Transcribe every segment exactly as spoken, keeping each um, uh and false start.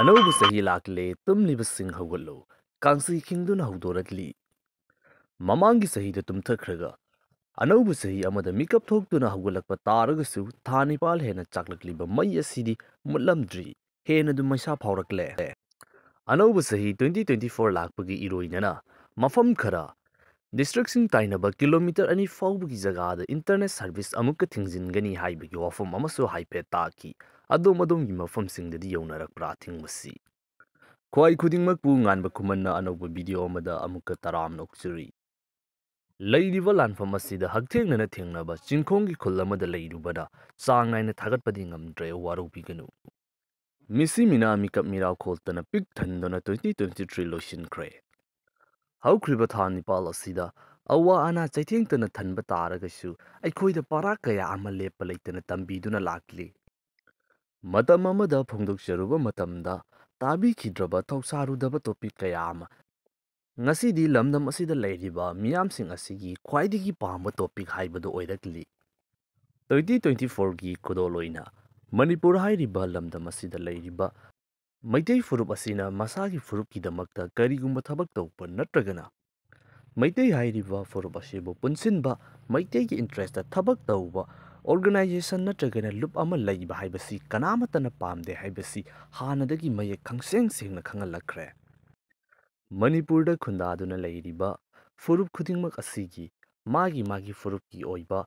ꯑꯅꯧꯕ ꯆꯍꯤ ꯂꯥꯛꯂꯦ, ꯇꯨꯝꯂꯤꯕꯁꯤꯡ ꯍꯧꯒꯠꯂꯨ, ꯀꯥꯡꯁꯤ ꯈꯤꯡꯗꯨꯅ ꯍꯧꯗꯣꯔꯛꯂꯤ꯫ ꯃꯃꯥꯡꯒꯤ ꯆꯍꯤꯗ ꯇꯨꯝꯊꯈ꯭ꯔꯒ, ꯑꯅꯧꯕ ꯆꯍꯤ ꯑꯃꯗ ꯃꯤꯀꯞ ꯊꯣꯛꯇꯨꯅ ꯍꯧꯒꯠꯂꯛꯄ ꯇꯥꯔꯒꯁꯨ, ꯊꯥ ꯅꯤꯄꯥꯜ ꯍꯦꯟꯅ ꯆꯥꯛꯂꯛꯂꯤꯕ ꯃꯩ ꯑꯁꯤꯗꯤ ꯃꯨꯠꯂꯝꯗ꯭ꯔꯤ, ꯍꯦꯟꯅ ꯑꯗꯨꯝ ꯃꯩꯁꯥ ꯐꯥꯎꯔꯛꯂꯦ꯫ ꯑꯅꯧꯕ ꯆꯍꯤ twenty twenty-four ꯂꯥꯛꯄꯒꯤ ꯏꯔꯣꯏꯅꯅ ꯃꯐꯝ ꯈꯔ, ꯗꯤꯁꯇ꯭ꯔꯤꯛꯁꯤꯡ ꯇꯥꯏꯅꯕ ꯀꯤꯂꯣꯃꯤꯇꯔ ꯑꯅꯤ ꯐꯥꯎꯕꯒꯤ ꯖꯒꯥꯗ ꯏꯟꯇꯔꯅꯦꯠ ꯁꯔꯚꯤꯁ ꯑꯃꯨꯛꯀ ꯊꯤꯡꯖꯤꯟꯒꯅꯤ ꯍꯥꯏꯕꯒꯤ ꯋꯥꯐꯝ ꯑꯃꯁꯨ ꯍꯥꯏꯐꯦꯠ ꯇꯥꯈꯤ꯫ ꯑꯗꯣꯝ ꯑꯗꯣꯝꯒꯤ ꯃꯐꯝꯁꯤꯡꯗꯗꯤ ꯌꯧꯅꯔꯛꯄ꯭ꯔꯥ ꯑꯊꯤꯡꯕꯁꯤ? ꯈ꯭ꯋꯥꯏ ꯈꯨꯗꯤꯡꯃꯛꯄꯨ ꯉꯥꯟꯕ ꯈꯨꯃꯟꯅ ꯑꯅꯧꯕ ꯚꯤꯗꯤꯑꯣ ꯑꯃꯗ ꯑꯃꯨꯛꯀ ꯇꯔꯥꯝꯅ ꯑꯣꯛꯆꯔꯤ꯫ ꯂꯩꯔꯤꯕ ꯂꯥꯟꯐꯝ ꯑꯁꯤꯗ ꯍꯛꯊꯦꯡꯅꯅ ꯊꯦꯡꯅꯕ ꯆꯤꯡꯈꯣꯡꯒꯤ ꯈꯨꯜ ꯑꯃꯗ ꯂꯩꯔꯨꯕꯅ ꯆꯥꯡ ꯅꯥꯏꯅ ꯊꯥꯒꯠꯄꯗꯤ ꯉꯝꯗ꯭ꯔꯦ, ꯋꯥꯔꯧꯕꯤꯒꯅꯨ꯫ ꯃꯤꯁꯤ ꯃꯤꯅꯥ ꯃꯤꯀꯞ ꯃꯤꯔꯥꯎ ꯈꯣꯜꯇꯅ ꯄꯤꯛ ꯊꯟꯗꯨꯅ twenty twenty-three ꯂꯣꯏꯁꯤꯟꯈ꯭ꯔꯦ꯫ ꯍꯧꯈ꯭ꯔꯤꯕ ꯊꯥ ꯅꯤꯄꯥꯜ ꯑꯁꯤꯗ ꯑꯋꯥ ꯑꯅꯥ ꯆꯩꯊꯦꯡꯇꯅ ꯊꯟꯕ ꯇꯥꯔꯒꯁꯨ, ꯑꯩꯈꯣꯏꯗ ꯄꯔꯥ ꯀꯌꯥ ꯑꯃ ꯂꯦꯞꯄ ꯂꯩꯇꯅ ꯇꯝꯕꯤꯗꯨꯅ ꯂꯥꯛꯂꯤ꯫ ꯃꯇꯝ ꯑꯃꯗ ꯐꯣꯡꯗꯣꯛꯆꯔꯨꯕ ꯃꯇꯝꯗ ꯇꯥꯕꯤꯈꯤꯗ꯭ꯔꯕ, ꯊꯧꯁꯥꯔꯨꯗꯕ ꯇꯣꯄꯤꯛ ꯀꯌꯥ ꯑꯃ ꯉꯁꯤꯗꯤ ꯂꯝꯗꯝ ꯑꯁꯤꯗ ꯂꯩꯔꯤꯕ ꯃꯤꯌꯥꯝꯁꯤꯡ ꯑꯁꯤꯒꯤ ꯈ꯭ꯋꯥꯏꯗꯒꯤ ꯄꯥꯝꯕ ꯇꯣꯄꯤꯛ ꯍꯥꯏꯕꯗꯨ ꯑꯣꯏꯔꯛꯂꯤ꯫ Twenty twenty-fourꯒꯤ ꯈꯨꯗꯣꯜ ꯑꯣꯏꯅ ꯃꯅꯤꯄꯨꯔ ꯍꯥꯏꯔꯤꯕ ꯂꯝꯗꯝ ꯑꯁꯤꯗ ꯂꯩꯔꯤꯕ ꯃꯩꯇꯩ ꯐꯨꯔꯨꯞ ꯑꯁꯤꯅ ꯃꯁꯥꯒꯤ ꯐꯨꯔꯨꯞꯀꯤꯗꯃꯛꯇ ꯀꯔꯤꯒꯨꯝꯕ ꯊꯕꯛ ꯇꯧꯕ ꯅꯠꯇ꯭ꯔꯒꯅ ꯃꯩꯇꯩ ꯍꯥꯏꯔꯤꯕ ꯐꯨꯔꯨꯞ ꯑꯁꯤꯕꯨ ꯄꯨꯟꯁꯤꯟꯕ, ꯃꯩꯇꯩꯒꯤ ꯏꯟꯇꯔꯦꯁꯇ ꯊꯕꯛ ꯇꯧꯕ ꯑꯣꯔꯒꯅꯥꯏꯖꯦꯁꯟ ꯅꯠꯇ꯭ꯔꯒꯅ ꯂꯨꯞ ꯑꯃ ꯂꯩꯕ ꯍꯥꯏꯕꯁꯤ ꯀꯅꯥꯃꯠꯇꯅ ꯄꯥꯝꯗꯦ ꯍꯥꯏꯕꯁꯤ ꯍꯥꯟꯅꯗꯒꯤ ꯃꯌꯦꯛ ꯈꯪꯁꯦꯡ ꯁꯦꯡꯅ ꯈꯪꯍꯜꯂꯛꯈ꯭ꯔꯦ꯫ ꯃꯅꯤꯄꯨꯔꯗ ꯈꯨꯟꯗꯥꯗꯨꯅ ꯂꯩꯔꯤꯕ ꯐꯨꯔꯨꯞ ꯈꯨꯗꯤꯡꯃꯛ ꯑꯁꯤꯒꯤ ꯃꯥꯒꯤ ꯃꯥꯒꯤ ꯐꯨꯔꯨꯞꯀꯤ ꯑꯣꯏꯕ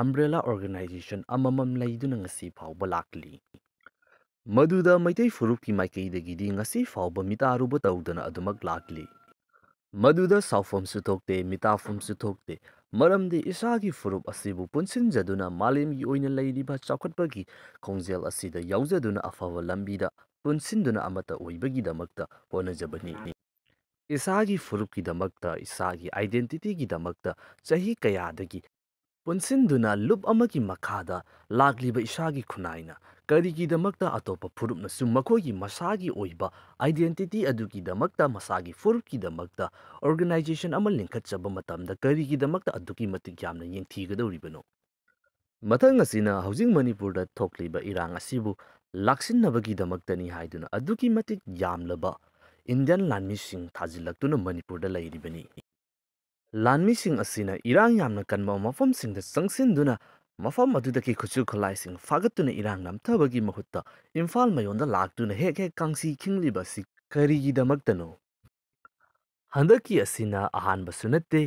ꯑꯝꯕ꯭ꯔꯦꯂꯥ ꯑꯣꯔꯒꯅꯥꯏꯖꯦꯁꯟ ꯑꯃꯃꯝ ꯂꯩꯗꯨꯅ ꯉꯁꯤ ꯐꯥꯎꯕ ꯂꯥꯛꯂꯤ꯫ ꯃꯗꯨꯗ ꯃꯩꯇꯩ ꯐꯨꯔꯨꯞꯀꯤ ꯃꯥꯏꯀꯩꯗꯒꯤꯗꯤ ꯉꯁꯤ ꯐꯥꯎꯕ ꯃꯤꯇꯥꯔꯨꯕ ꯇꯧꯗꯅ ꯑꯗꯨꯃꯛ ꯂꯥꯛꯂꯤ꯫ ꯃꯗꯨꯗ ꯁꯥꯎꯐꯝꯁꯨ ꯊꯣꯛꯇꯦ, ꯃꯤꯇꯥꯐꯝꯁꯨ ꯊꯣꯛꯇꯦ, ꯃꯔꯝꯗꯤ ꯏꯁꯥꯒꯤ ꯐꯨꯔꯨꯞ ꯑꯁꯤꯕꯨ ꯄꯨꯟꯁꯤꯟꯖꯗꯨꯅ ꯃꯥꯂꯦꯝꯒꯤ ꯑꯣꯏꯅ ꯂꯩꯔꯤꯕ ꯆꯥꯎꯈꯠꯄꯒꯤ ꯈꯣꯡꯖꯦꯜ ꯑꯁꯤꯗ ꯌꯥꯎꯖꯗꯨꯅ ꯑꯐꯕ ꯂꯝꯕꯤꯗ ꯄꯨꯟꯁꯤꯟꯗꯨꯅ ꯑꯃꯠꯇ ꯑꯣꯏꯕꯒꯤꯗꯃꯛꯇ ꯍꯣꯠꯅꯖꯕꯅꯤ꯫ ꯏꯁꯥꯒꯤ ꯐꯨꯔꯨꯞꯀꯤꯗꯃꯛꯇ, ꯏꯁꯥꯒꯤ ꯑꯥꯏꯗꯦꯟꯇꯤꯇꯤꯒꯤꯗꯃꯛꯇ ꯆꯍꯤ ꯀꯌꯥꯗꯒꯤ ꯄꯨꯟꯁꯤꯟꯗꯨꯅ ꯂꯨꯞ ꯑꯃꯒꯤ ꯃꯈꯥꯗ ꯂꯥꯛꯂꯤꯕ ꯏꯁꯥꯒꯤ ꯈꯨꯟꯅꯥꯏꯅ ꯀꯔꯤꯒꯤꯗꯃꯛꯇ ꯑꯇꯣꯞꯄ ꯐꯨꯔꯨꯞꯅꯁꯨ ꯃꯈꯣꯏꯒꯤ ꯃꯁꯥꯒꯤ ꯑꯣꯏꯕ ꯑꯥꯏꯗꯦꯟꯇꯤꯇꯤ ꯑꯗꯨꯒꯤꯗꯃꯛꯇ, ꯃꯁꯥꯒꯤ ꯐꯨꯔꯨꯞꯀꯤꯗꯃꯛꯇ ꯑꯣꯔꯒꯅꯥꯏꯖꯦꯁꯟ ꯑꯃ ꯂꯤꯡꯈꯠꯆꯕ ꯃꯇꯝꯗ ꯀꯔꯤꯒꯤꯗꯃꯛꯇ ꯑꯗꯨꯛꯀꯤ ꯃꯇꯤꯛ ꯌꯥꯝꯅ ꯌꯦꯡꯊꯤꯒꯗꯧꯔꯤꯕꯅꯣ? ꯃꯊꯪ ꯑꯁꯤꯅ ꯍꯧꯖꯤꯛ ꯃꯅꯤꯄꯨꯔꯗ ꯊꯣꯛꯂꯤꯕ ꯏꯔꯥꯡ ꯑꯁꯤꯕꯨ ꯂꯥꯛꯁꯤꯟꯅꯕꯒꯤꯗꯃꯛꯇꯅꯤ ꯍꯥꯏꯗꯨꯅ ꯑꯗꯨꯛꯀꯤ ꯃꯇꯤꯛ ꯌꯥꯝꯂꯕ ꯏꯟꯗꯤꯌꯟ ꯂꯥꯟꯃꯤꯁꯤꯡ ꯊꯥꯖꯤꯜꯂꯛꯇꯨꯅ ꯃꯅꯤꯄꯨꯔꯗ ꯂꯩꯔꯤꯕꯅꯤ꯫ ꯂꯥꯟꯃꯤꯁꯤꯡ ꯑꯁꯤꯅ ꯏꯔꯥꯡ ꯌꯥꯝꯅ ꯀꯟꯕ ꯃꯐꯝꯁꯤꯡꯗ ꯆꯪꯁꯤꯟꯗꯨꯅ ꯃꯐꯝ ꯑꯗꯨꯗꯒꯤ ꯈꯨꯠꯁꯨ ꯈꯨꯠꯂꯥꯏꯁꯤꯡ ꯐꯥꯒꯠꯇꯨꯅ ꯏꯔꯥꯡ ꯅꯝꯊꯕꯒꯤ ꯃꯍꯨꯠꯇ ꯏꯝꯐꯥꯜ ꯃꯌꯣꯟꯗ ꯂꯥꯛꯇꯨꯅ ꯍꯦꯛ ꯍꯦꯛ ꯀꯥꯡꯁꯤ ꯈꯤꯡꯂꯤꯕ ꯑꯁꯤ ꯀꯔꯤꯒꯤꯗꯃꯛꯇꯅꯣ? ꯍꯟꯗꯛꯀꯤ ꯑꯁꯤꯅ ꯑꯍꯥꯟꯕꯁꯨ ꯅꯠꯇꯦ꯫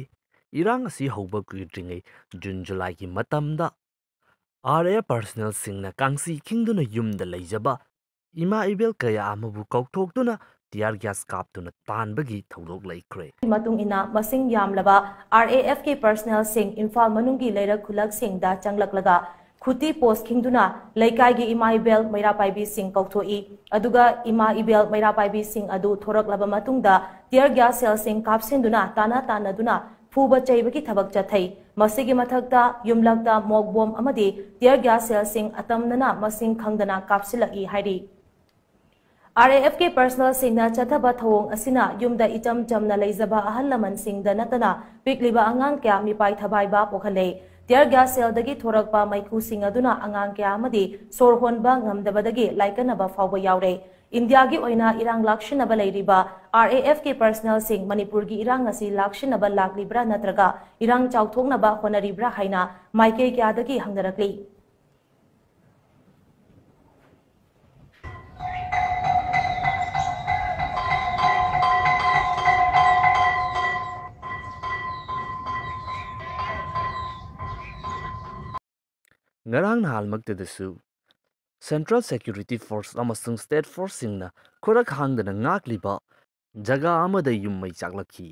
ꯏꯔꯥꯡ ꯑꯁꯤ ꯍꯧꯕ ꯀꯨꯏꯗ꯭ꯔꯤꯉꯩ ꯖꯨꯟ ꯖꯨꯂꯥꯏꯒꯤ ꯃꯇꯝꯗ ꯑꯥꯔ ꯑꯦ ꯑꯦꯐ ꯄꯔꯁꯅꯦꯜꯁꯤꯡꯅ ꯀꯥꯡꯁꯤ ꯈꯤꯡꯗꯨꯅ ꯌꯨꯝꯗ ꯂꯩꯖꯕ ꯏꯃꯥ ꯏꯕꯦꯜ ꯀꯌꯥ ꯑꯃꯕꯨ ꯀꯧꯊꯣꯛꯇꯨꯅ ꯇꯤꯌꯥꯔ ꯒ꯭ꯌꯥꯁ ꯀꯥꯞꯇꯨꯅ ꯇꯥꯟꯕꯒꯤ ꯊꯧꯗꯣꯛ ꯂꯩꯈ꯭ꯔꯦ꯫ ꯃꯇꯨꯡ ꯏꯟꯅ ꯃꯁꯤꯡ ꯌꯥꯝꯂꯕ ꯑꯥꯔ ꯑꯦ ꯑꯦꯐꯀꯤ ꯄꯔꯁꯅꯦꯜꯁꯤꯡ ꯏꯝꯐꯥꯜ ꯃꯅꯨꯡꯒꯤ ꯂꯩꯔꯛ ꯈꯨꯜꯂꯛꯁꯤꯡꯗ ꯆꯪꯂꯛꯂꯒ ꯈꯨꯇꯤ ꯄꯣꯁ ꯈꯤꯡꯗꯨꯅ ꯂꯩꯀꯥꯏꯒꯤ ꯏꯃꯥ ꯏꯕꯦꯜ ꯃꯩꯔꯥ ꯄꯥꯏꯕꯤꯁꯤꯡ ꯀꯧꯊꯣꯛꯏ꯫ ꯑꯗꯨꯒ ꯏꯃꯥ ꯏꯕꯦꯜ ꯃꯩꯔꯥ ꯄꯥꯏꯕꯤꯁꯤꯡ ꯑꯗꯨ ꯊꯣꯔꯛꯂꯕ ꯃꯇꯨꯡꯗ ꯇꯤꯌꯔ ꯒ꯭ꯌꯥꯁ ꯁꯦꯜꯁꯤꯡ ꯀꯥꯞꯁꯤꯟꯗꯨꯅ ꯇꯥꯟꯅ ꯇꯥꯟꯅꯗꯨꯅ ꯐꯨꯕ ꯆꯩꯕꯒꯤ ꯊꯕꯛ ꯆꯠꯊꯩ꯫ ꯃꯁꯤꯒꯤ ꯃꯊꯛꯇ ꯌꯨꯝꯂꯛꯇ ꯃꯣꯛ ꯕꯣꯝ ꯑꯃꯗꯤ ꯇꯤꯌꯔ ꯒ꯭ꯌꯥꯁ ꯁꯦꯜꯁꯤꯡ ꯑꯇꯝꯅꯅ ꯃꯁꯤꯡ ꯈꯪꯗꯅ ꯀꯥꯞꯁꯤꯜꯂꯛꯏ ꯍꯥꯏꯔꯤ꯫ ꯑꯥꯔ ꯑꯦ ꯑꯦꯐꯀꯤ ꯄꯔꯁꯅꯦꯜꯁꯤꯡꯅ ꯆꯠꯊꯕ ꯊꯧꯑꯣꯡ ꯑꯁꯤꯅ ꯌꯨꯝꯗ ꯏꯆꯝ ꯆꯝꯅ ꯂꯩꯖꯕ ꯑꯍꯜ ꯂꯃꯟꯁꯤꯡꯗ ꯅꯠꯇꯅ ꯄꯤꯛꯂꯤꯕ ꯑꯉꯥꯡ ꯀꯌꯥ ꯃꯤꯄꯥꯏ ꯊꯕꯥꯏꯕ ꯄꯣꯛꯍꯜꯂꯦ꯫ ꯇꯤꯌꯔ ꯒ꯭ꯌꯥꯁ ꯁꯦꯜꯗꯒꯤ ꯊꯣꯔꯛꯄ ꯃꯩꯈꯨꯁꯤꯡ ꯑꯗꯨꯅ ꯑꯉꯥꯡ ꯀꯌꯥ ꯑꯃꯗꯤ ꯁꯣꯔ ꯍꯣꯟꯕ ꯉꯝꯗꯕꯗꯒꯤ ꯂꯥꯏꯀꯠꯅꯕ ꯐꯥꯎꯕ ꯌꯥꯎꯔꯦ꯫ ꯏꯟꯗꯤꯌꯥꯒꯤ ꯑꯣꯏꯅ ꯏꯔꯥꯡ ꯂꯥꯛꯁꯤꯟꯅꯕ ꯂꯩꯔꯤꯕ ꯑꯥꯔ ꯑꯦ ꯑꯦꯐꯀꯤ ꯄꯔꯁꯅꯦꯜꯁꯤꯡ ꯃꯅꯤꯄꯨꯔꯒꯤ ꯏꯔꯥꯡ ꯑꯁꯤ ꯂꯥꯛꯁꯤꯟꯅꯕ ꯂꯥꯛꯂꯤꯕ꯭ꯔꯥ ꯅꯠꯇ꯭ꯔꯒ ꯏꯔꯥꯡ ꯆꯥꯎꯊꯣꯛꯅꯕ ꯍꯣꯠꯅꯔꯤꯕ꯭ꯔꯥ ꯍꯥꯏꯅ ꯃꯥꯏꯀꯩ ꯀꯌꯥꯗꯒꯤ ꯍꯪꯅꯔꯛꯂꯤ꯫ ꯉꯔꯥꯡ ꯅꯍꯥꯟꯃꯛꯇꯗꯁꯨ ꯁꯦꯟꯇ꯭ꯔꯦꯜ ꯁꯦꯀ꯭ꯌꯨꯔꯤꯇꯤ ꯐꯣꯔꯁ ꯑꯃꯁꯨꯡ ꯁ꯭ꯇꯦꯠ ꯐꯣꯔꯁꯁꯤꯡꯅ ꯈꯨꯔꯛ ꯍꯥꯡꯗꯅ ꯉꯥꯛꯂꯤꯕ ꯖꯒꯥ ꯑꯃꯗ ꯌꯨꯝ ꯃꯩ ꯆꯥꯛꯂꯛꯈꯤ꯫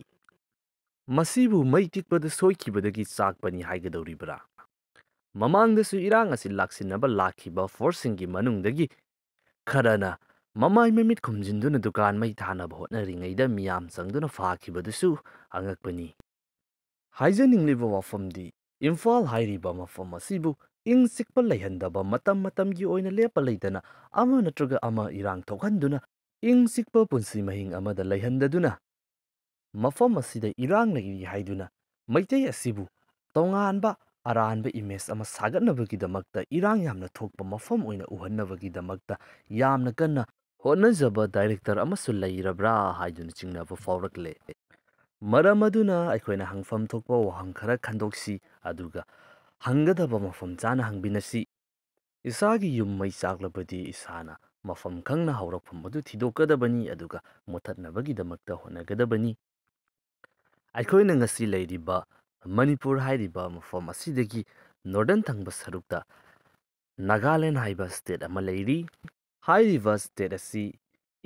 ꯃꯁꯤꯕꯨ ꯃꯩ ꯇꯤꯛꯄꯗ ꯁꯣꯏꯈꯤꯕꯗꯒꯤ ꯆꯥꯛꯄꯅꯤ ꯍꯥꯏꯒꯗꯧꯔꯤꯕ꯭ꯔꯥ? ꯃꯃꯥꯡꯗꯁꯨ ꯏꯔꯥꯡ ꯑꯁꯤ ꯂꯥꯛꯁꯤꯟꯅꯕ ꯂꯥꯛꯈꯤꯕ ꯐꯣꯔꯁꯁꯤꯡꯒꯤ ꯃꯅꯨꯡꯗꯒꯤ ꯈꯔꯅ ꯃꯃꯥꯏ ꯃꯃꯤꯠ ꯈꯨꯝꯖꯤꯟꯗꯨꯅ ꯗꯨꯀꯥꯟ ꯃꯩ ꯊꯥꯅꯕ ꯍꯣꯠꯅꯔꯤꯉꯩꯗ ꯃꯤꯌꯥꯝ ꯆꯪꯗꯨꯅ ꯐꯥꯈꯤꯕꯗꯨꯁꯨ ꯑꯉꯛꯄꯅꯤ꯫ ꯍꯥꯏꯖꯅꯤꯡꯂꯤꯕ ꯋꯥꯐꯝꯗꯤ, ꯏꯝꯐꯥꯜ ꯍꯥꯏꯔꯤꯕ ꯃꯐꯝ ꯑꯁꯤꯕꯨ ꯏꯪ ꯆꯤꯛꯄ ꯂꯩꯍꯟꯗꯕ, ꯃꯇꯝ ꯃꯇꯝꯒꯤ ꯑꯣꯏꯅ ꯂꯦꯞꯄ ꯂꯩꯇꯅ ꯑꯃ ꯅꯠꯇ꯭ꯔꯒ ꯑꯃ ꯏꯔꯥꯡ ꯊꯣꯛꯍꯟꯗꯨꯅ, ꯏꯪ ꯆꯤꯛꯄ ꯄꯨꯟꯁꯤ ꯃꯍꯤꯡ ꯑꯃꯗ ꯂꯩꯍꯟꯗꯗꯨꯅ, ꯃꯐꯝ ꯑꯁꯤꯗ ꯏꯔꯥꯡ ꯂꯩꯔꯤ ꯍꯥꯏꯗꯨꯅ ꯃꯩꯇꯩ ꯑꯁꯤꯕꯨ ꯇꯣꯉꯥꯟꯕ ꯑꯔꯥꯟꯕ ꯏꯃꯦꯖ ꯑꯃ ꯁꯥꯒꯠꯅꯕꯒꯤꯗꯃꯛꯇ, ꯏꯔꯥꯡ ꯌꯥꯝꯅ ꯊꯣꯛꯄ ꯃꯐꯝ ꯑꯣꯏꯅ ꯎꯍꯟꯅꯕꯒꯤꯗꯃꯛꯇ ꯌꯥꯝꯅ ꯀꯟꯅ ꯍꯣꯠꯅꯖꯕ ꯗꯥꯏꯔꯦꯛꯇꯔ ꯑꯃꯁꯨ ꯂꯩꯔꯕ꯭ꯔꯥ ꯍꯥꯏꯗꯨꯅ ꯆꯤꯡꯅꯕ ꯐꯥꯎꯔꯛꯂꯦ꯫ ꯃꯔꯝ ꯑꯗꯨꯅ ꯑꯩꯈꯣꯏꯅ ꯍꯪꯐꯝ ꯊꯣꯛꯄ ꯋꯥꯍꯪ ꯈꯔ ꯈꯟꯗꯣꯛꯁꯤ, ꯑꯗꯨꯒ ꯍꯪꯒꯗꯕ ꯃꯐꯝ ꯆꯥꯅ ꯍꯪꯃꯤꯟꯅꯁꯤ꯫ ꯏꯁꯥꯒꯤ ꯌꯨꯝ ꯃꯩ ꯆꯥꯛꯂꯕꯗꯤ ꯏꯁꯥꯅ ꯃꯐꯝ ꯈꯪꯅ ꯍꯧꯔꯛꯐꯝ ꯑꯗꯨ ꯊꯤꯗꯣꯛꯀꯗꯕꯅꯤ, ꯑꯗꯨꯒ ꯃꯨꯊꯠꯅꯕꯒꯤꯗꯃꯛꯇ ꯍꯣꯠꯅꯒꯗꯕꯅꯤ꯫ ꯑꯩꯈꯣꯏꯅ ꯉꯁꯤ ꯂꯩꯔꯤꯕ ꯃꯅꯤꯄꯨꯔ ꯍꯥꯏꯔꯤꯕ ꯃꯐꯝ ꯑꯁꯤꯗꯒꯤ ꯅꯣꯔꯗꯔꯟ ꯊꯪꯕ ꯁꯔꯨꯛꯇ ꯅꯥꯒꯥꯂꯦꯟ ꯍꯥꯏꯕ ꯁ꯭ꯇꯦꯠ ꯑꯃ ꯂꯩꯔꯤ꯫ ꯍꯥꯏꯔꯤꯕ ꯁ꯭ꯇꯦꯠ ꯑꯁꯤ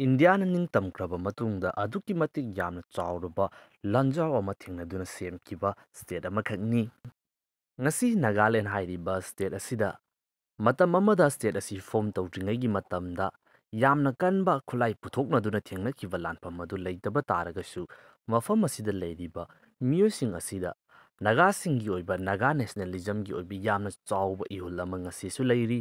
ꯏꯟꯗꯤꯌꯥꯅ ꯅꯤꯡꯇꯝꯈ꯭ꯔꯕ ꯃꯇꯨꯡꯗ ꯑꯗꯨꯛꯀꯤ ꯃꯇꯤꯛ ꯌꯥꯝꯅ ꯆꯥꯎꯔꯕ ꯂꯥꯟꯖꯥꯎ ꯑꯃ ꯊꯦꯡꯅꯗꯨꯅ ꯁꯦꯝꯈꯤꯕ ꯁ꯭ꯇꯦꯠ ꯑꯃꯈꯛꯅꯤ꯫ ꯉꯁꯤ ꯅꯥꯒꯥꯂꯦꯟ ꯍꯥꯏꯔꯤꯕ ꯁ꯭ꯇꯦꯠ ꯑꯁꯤꯗ ꯃꯇꯝ ꯑꯃꯗ ꯁ꯭ꯇꯦꯠ ꯑꯁꯤ ꯐꯣꯔꯝ ꯇꯧꯗ꯭ꯔꯤꯉꯩꯒꯤ ꯃꯇꯝꯗ ꯌꯥꯝꯅ ꯀꯟꯕ ꯈꯨꯠꯂꯥꯏ ꯄꯨꯊꯣꯛꯅꯗꯨꯅ ꯊꯦꯡꯅꯈꯤꯕ ꯂꯥꯟꯐꯝ ꯑꯗꯨ ꯂꯩꯇꯕ ꯇꯥꯔꯒꯁꯨ, ꯃꯐꯝ ꯑꯁꯤꯗ ꯂꯩꯔꯤꯕ ꯃꯤꯑꯣꯏꯁꯤꯡ ꯑꯁꯤꯗ ꯅꯥꯒꯥꯁꯤꯡꯒꯤ ꯑꯣꯏꯕ ꯅꯥꯒꯥ ꯅꯦꯁꯅꯦꯂꯤꯖꯝꯒꯤ ꯑꯣꯏꯕ ꯌꯥꯝꯅ ꯆꯥꯎꯕ ꯏꯍꯨꯜ ꯑꯃ ꯉꯁꯤꯁꯨ ꯂꯩꯔꯤ꯫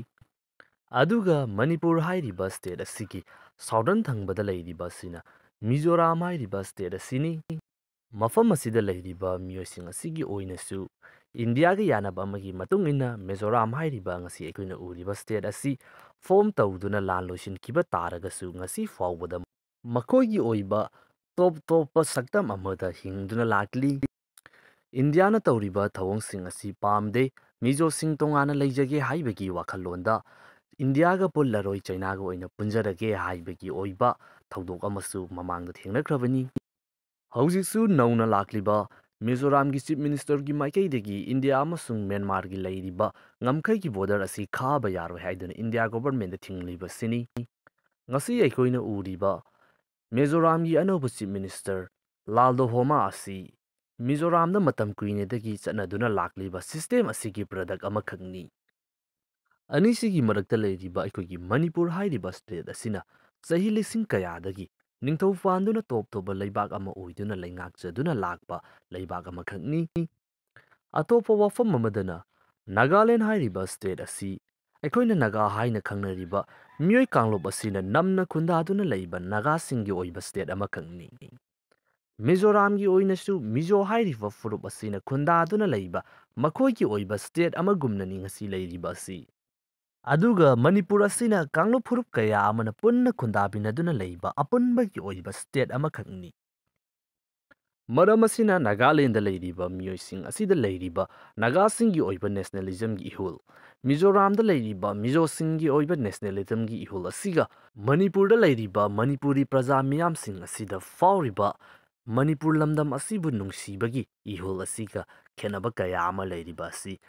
ꯑꯗꯨꯒ ꯃꯅꯤꯄꯨꯔ ꯍꯥꯏꯔꯤꯕ ꯁ꯭ꯇꯦꯠ ꯑꯁꯤꯒꯤ ꯁꯥꯎꯗꯔꯟ ꯊꯪꯕꯗ ꯂꯩꯔꯤꯕ ꯑꯁꯤꯅ ꯃꯤꯖꯣꯔꯥꯝ ꯍꯥꯏꯔꯤꯕ ꯁ꯭ꯇꯦꯠ ꯑꯁꯤꯅꯤ꯫ ꯃꯐꯝ ꯑꯁꯤꯗ ꯂꯩꯔꯤꯕ ꯃꯤꯑꯣꯏꯁꯤꯡ ꯑꯁꯤꯒꯤ ꯑꯣꯏꯅꯁꯨ ꯏꯟꯗꯤꯌꯥꯒ ꯌꯥꯅꯕ ꯑꯃꯒꯤ ꯃꯇꯨꯡ ꯏꯟꯅ ꯃꯤꯖꯣꯔꯥꯝ ꯍꯥꯏꯔꯤꯕ ꯉꯁꯤ ꯑꯩꯈꯣꯏꯅ ꯎꯔꯤꯕ ꯁ꯭ꯇꯦꯠ ꯑꯁꯤ ꯐꯣꯔꯝ ꯇꯧꯗꯨꯅ ꯂꯥꯟ ꯂꯣꯏꯁꯤꯟꯈꯤꯕ ꯇꯥꯔꯒꯁꯨ, ꯉꯁꯤ ꯐꯥꯎꯕꯗ ꯃꯈꯣꯏꯒꯤ ꯑꯣꯏꯕ ꯇꯣꯞ ꯇꯣꯞꯄ ꯁꯛꯇꯝ ꯑꯃꯗ ꯍꯤꯡꯗꯨꯅ ꯂꯥꯛꯂꯤ꯫ ꯏꯟꯗꯤꯌꯥꯅ ꯇꯧꯔꯤꯕ ꯊꯧꯑꯣꯡꯁꯤꯡ ꯑꯁꯤ ꯄꯥꯝꯗꯦ꯫ ꯃꯤꯖꯣꯁꯤꯡ ꯇꯣꯉꯥꯟꯅ ꯂꯩꯖꯒꯦ ꯍꯥꯏꯕꯒꯤ ꯋꯥꯈꯜꯂꯣꯟꯗ ꯏꯟꯗꯤꯌꯥꯒ ꯄꯨꯜꯂꯔꯣꯏ, ꯆꯩꯅꯥꯒ ꯑꯣꯏꯅ ꯄꯨꯟꯖꯔꯒꯦ ꯍꯥꯏꯕꯒꯤ ꯑꯣꯏꯕ ꯊꯧꯗꯣꯛ ꯑꯃꯁꯨ ꯃꯃꯥꯡꯗ ꯊꯦꯡꯅꯈ꯭ꯔꯕꯅꯤ꯫ ꯍꯧꯖꯤꯛꯁꯨ ꯅꯧꯅ ꯂꯥꯛꯂꯤꯕ ꯃꯤꯖꯣꯔꯥꯝꯒꯤ ꯆꯤꯐ ꯃꯤꯅꯤꯁꯇꯔꯒꯤ ꯃꯥꯏꯀꯩꯗꯒꯤ ꯏꯟꯗꯤꯌꯥ ꯑꯃꯁꯨꯡ ꯃ꯭ꯌꯥꯟꯃꯥꯔꯒꯤ ꯂꯩꯔꯤꯕ ꯉꯝꯈꯩꯒꯤ ꯕꯣꯔꯗꯔ ꯑꯁꯤ ꯈꯥꯕ ꯌꯥꯔꯣꯏ ꯍꯥꯏꯗꯨꯅ ꯏꯟꯗꯤꯌꯥ ꯒꯣꯚꯔꯟꯃꯦꯟꯠꯇ ꯊꯤꯡꯂꯤꯕꯁꯤꯅꯤ꯫ ꯉꯁꯤ ꯑꯩꯈꯣꯏꯅ ꯎꯔꯤꯕ ꯃꯤꯖꯣꯔꯥꯝꯒꯤ ꯑꯅꯧꯕ ꯆꯤꯐ ꯃꯤꯅꯤꯁꯇꯔ ꯂꯥꯜꯗꯣꯍꯣꯃꯥ ꯑꯁꯤ ꯃꯤꯖꯣꯔꯥꯝꯗ ꯃꯇꯝ ꯀꯨꯏꯅꯗꯒꯤ ꯆꯠꯅꯗꯨꯅ ꯂꯥꯛꯂꯤꯕ ꯁꯤꯁꯇꯦꯝ ꯑꯁꯤꯒꯤ ꯄ꯭ꯔꯗꯛ ꯑꯃꯈꯛꯅꯤ꯫ ꯑꯅꯤꯁꯤꯒꯤ ꯃꯔꯛꯇ ꯂꯩꯔꯤꯕ ꯑꯩꯈꯣꯏꯒꯤ ꯃꯅꯤꯄꯨꯔ ꯍꯥꯏꯔꯤꯕ ꯁ꯭ꯇꯦꯠ ꯑꯁꯤꯅ ꯆꯍꯤ ꯂꯤꯁꯤꯡ ꯀꯌꯥꯗꯒꯤ ꯅꯤꯡꯊꯧ ꯄꯥꯟꯗꯨꯅ ꯇꯣꯞ ꯇꯣꯞꯄ ꯂꯩꯕꯥꯛ ꯑꯃ ꯑꯣꯏꯗꯨꯅ ꯂꯩꯉꯥꯛꯆꯗꯨꯅ ꯂꯥꯛꯄ ꯂꯩꯕꯥꯛ ꯑꯃꯈꯛꯅꯤ꯫ ꯑꯇꯣꯞꯄ ꯋꯥꯐꯝ ꯑꯃꯗꯅ, ꯅꯥꯒꯥꯂꯦꯟ ꯍꯥꯏꯔꯤꯕ ꯁ꯭ꯇꯦꯠ ꯑꯁꯤ ꯑꯩꯈꯣꯏꯅ ꯅꯥꯒꯥ ꯍꯥꯏꯅ ꯈꯪꯅꯔꯤꯕ ꯃꯤꯑꯣꯏ ꯀꯥꯡꯂꯨꯞ ꯑꯁꯤꯅ ꯅꯝꯅ ꯈꯨꯟꯗꯥꯗꯨꯅ ꯂꯩꯕ ꯅꯥꯒꯥꯁꯤꯡꯒꯤ ꯑꯣꯏꯕ ꯁ꯭ꯇꯦꯠ ꯑꯃꯈꯛꯅꯤ꯫ ꯃꯤꯖꯣꯔꯥꯝꯒꯤ ꯑꯣꯏꯅꯁꯨ ꯃꯤꯖꯣ ꯍꯥꯏꯔꯤꯕ ꯐꯨꯔꯨꯞ ꯑꯁꯤꯅ ꯈꯨꯟꯗꯥꯗꯨꯅ ꯂꯩꯕ ꯃꯈꯣꯏꯒꯤ ꯑꯣꯏꯕ state ꯑꯃꯒꯨꯝꯅꯅꯤ ꯉꯁꯤ ꯂꯩꯔꯤꯕ ꯑꯁꯤ꯫ ꯑꯗꯨꯒ ꯃꯅꯤꯄꯨꯔ ꯑꯁꯤꯅ ꯀꯥꯡꯂꯨꯞ ꯐꯨꯔꯨꯞ ꯀꯌꯥ ꯑꯃꯅ ꯄꯨꯟꯅ ꯈꯨꯟꯗꯥꯃꯤꯟꯅꯗꯨꯅ ꯂꯩꯕ ꯑꯄꯨꯟꯕꯒꯤ ꯑꯣꯏꯕ state ꯑꯃꯈꯛꯅꯤ꯫ ꯃꯔꯝ ꯑꯁꯤꯅ ꯅꯥꯒꯥꯂꯦꯟꯗ ꯂꯩꯔꯤꯕ ꯃꯤꯑꯣꯏꯁꯤꯡ ꯑꯁꯤꯗ ꯂꯩꯔꯤꯕ ꯅꯥꯒꯥꯁꯤꯡꯒꯤ ꯑꯣꯏꯕ nationalismꯒꯤ ꯏꯍꯨꯜ, ꯃꯤꯖꯣꯔꯥꯝꯗ ꯂꯩꯔꯤꯕ ꯃꯤꯖꯣꯁꯤꯡꯒꯤ ꯑꯣꯏꯕ nationalismꯒꯤ ꯏꯍꯨꯜ ꯑꯁꯤꯒ ꯃꯅꯤꯄꯨꯔꯗ ꯂꯩꯔꯤꯕ ꯃꯅꯤꯄꯨꯔꯤ ꯄ꯭ꯔꯖꯥ ꯃꯤꯌꯥꯝꯁꯤꯡ ꯑꯁꯤꯗ ꯐꯥꯎꯔꯤꯕ ꯃꯅꯤꯄꯨꯔ ꯂꯝꯗꯝ ꯑꯁꯤꯕꯨ ꯅꯨꯡꯁꯤꯕꯒꯤ ꯏꯍꯨꯜ ꯑꯁꯤꯒ ꯈꯦꯠꯅꯕ ꯀꯌꯥ ꯑꯃ ꯂꯩꯔꯤꯕ ꯑꯁꯤ꯫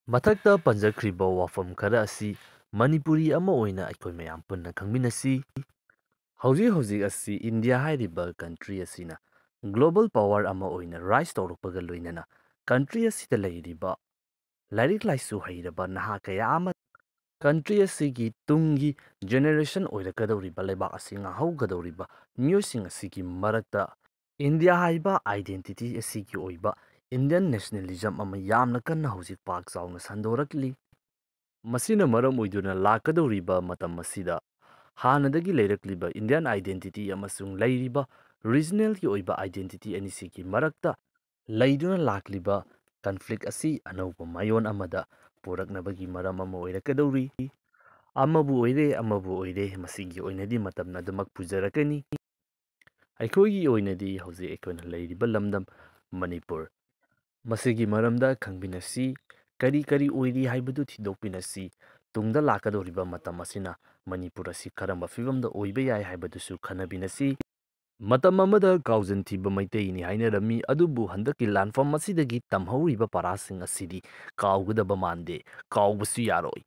ꯃꯊꯛꯇ ꯄꯟꯖꯈ꯭ꯔꯤꯕ ꯋꯥꯐꯝ ꯈꯔ ꯑꯁꯤ ꯃꯅꯤꯄꯨꯔꯤ ꯑꯃ ꯑꯣꯏꯅ ꯑꯩꯈꯣꯏ ꯃꯌꯥꯝ ꯄꯨꯟꯅ ꯈꯪꯃꯤꯟꯅꯁꯤ꯫ ꯍꯧꯖꯤꯛ ꯍꯧꯖꯤꯛ ꯑꯁꯤ ꯏꯟꯗꯤꯌꯥ ꯍꯥꯏꯔꯤꯕ country ꯑꯁꯤꯅ global power ꯑꯃ ꯑꯣꯏꯅ rise ꯇꯧꯔꯛꯄꯒ ꯂꯣꯏꯅꯅ country ꯑꯁꯤꯗ ꯂꯩꯔꯤꯕ ꯂꯥꯏꯔꯤꯛ ꯂꯥꯏꯁꯨ ꯍꯩꯔꯕ ꯅꯍꯥ ꯀꯌꯥ ꯑꯃ country ꯑꯁꯤꯒꯤ ꯇꯨꯡꯒꯤ generation ꯑꯣꯏꯔꯛꯀꯗꯧꯔꯤꯕ ꯂꯩꯕꯥꯛ ꯑꯁꯤ ꯉꯥꯛꯍꯧꯒꯗꯧꯔꯤꯕ ꯃꯤꯑꯣꯏꯁꯤꯡ ꯑꯁꯤꯒꯤ ꯃꯔꯛꯇ ꯏꯟꯗꯤꯌꯥ ꯍꯥꯏꯕ identity ꯑꯁꯤꯒꯤ ꯑꯣꯏꯕ Indian nationalism ꯑꯃ ꯌꯥꯝꯅ ꯀꯟꯅ ꯍꯧꯖꯤꯛ ꯄꯥꯛ ꯆꯥꯎꯅ ꯁꯟꯗꯣꯔꯛꯂꯤ꯫ ꯃꯁꯤꯅ ꯃꯔꯝ ꯑꯣꯏꯗꯨꯅ ꯂꯥꯛꯀꯗꯧꯔꯤꯕ ꯃꯇꯝ ꯑꯁꯤꯗ ꯍꯥꯟꯅꯗꯒꯤ ꯂꯩꯔꯛꯂꯤꯕ Indian identity ꯑꯃꯁꯨꯡ ꯂꯩꯔꯤꯕ regionalꯒꯤ ꯑꯣꯏꯕ identity ꯑꯅꯤꯁꯤꯒꯤ ꯃꯔꯛꯇ ꯂꯩꯗꯨꯅ ꯂꯥꯛꯂꯤꯕ conflict ꯑꯁꯤ ꯑꯅꯧꯕ ꯃꯥꯏꯑꯣꯟ ꯑꯃꯗ ꯄꯨꯔꯛꯅꯕꯒꯤ ꯃꯔꯝ ꯑꯃ ꯑꯣꯏꯔꯛꯀꯗꯧꯔꯤ꯫ ꯑꯃꯕꯨ ꯑꯣꯏꯔꯦ, ꯑꯃꯕꯨ ꯑꯣꯏꯔꯦ, ꯃꯁꯤꯒꯤ ꯑꯣꯏꯅꯗꯤ ꯃꯇꯝꯅ ꯑꯗꯨꯃꯛ ꯄꯨꯖꯔꯛꯀꯅꯤ꯫ ꯑꯩꯈꯣꯏꯒꯤ ꯑꯣꯏꯅꯗꯤ ꯍꯧꯖꯤꯛ ꯑꯩꯈꯣꯏꯅ ꯂꯩꯔꯤꯕ ꯂꯝꯗꯝ ꯃꯅꯤꯄꯨꯔ, ꯃꯁꯤꯒꯤ ꯃꯔꯝꯗ ꯈꯪꯃꯤꯟꯅꯁꯤ, ꯀꯔꯤ ꯀꯔꯤ ꯑꯣꯏꯔꯤ ꯍꯥꯏꯕꯗꯨ ꯊꯤꯗꯣꯛꯃꯤꯟꯅꯁꯤ꯫ ꯇꯨꯡꯗ ꯂꯥꯛꯀꯗꯧꯔꯤꯕ ꯃꯇꯝ ꯑꯁꯤꯅ ꯃꯅꯤꯄꯨꯔ ꯑꯁꯤ ꯀꯔꯝꯕ ꯐꯤꯕꯝꯗ ꯑꯣꯏꯕ ꯌꯥꯏ ꯍꯥꯏꯕꯗꯨꯁꯨ ꯈꯟꯅꯃꯤꯟꯅꯁꯤ꯫ ꯃꯇꯝ ꯑꯃꯗ ꯀꯥꯎꯖꯟ ꯊꯤꯕ ꯃꯩꯇꯩꯅꯤ ꯍꯥꯏꯅꯔꯝꯃꯤ, ꯑꯗꯨꯕꯨ ꯍꯟꯗꯛꯀꯤ ꯂꯥꯟꯐꯝ ꯑꯁꯤꯗꯒꯤ ꯇꯝꯍꯧꯔꯤꯕ ꯄꯔꯥꯁꯤꯡ ꯑꯁꯤꯗꯤ ꯀꯥꯎꯒꯗꯕ ꯃꯥꯟꯗꯦ, ꯀꯥꯎꯕꯁꯨ ꯌꯥꯔꯣꯏ꯫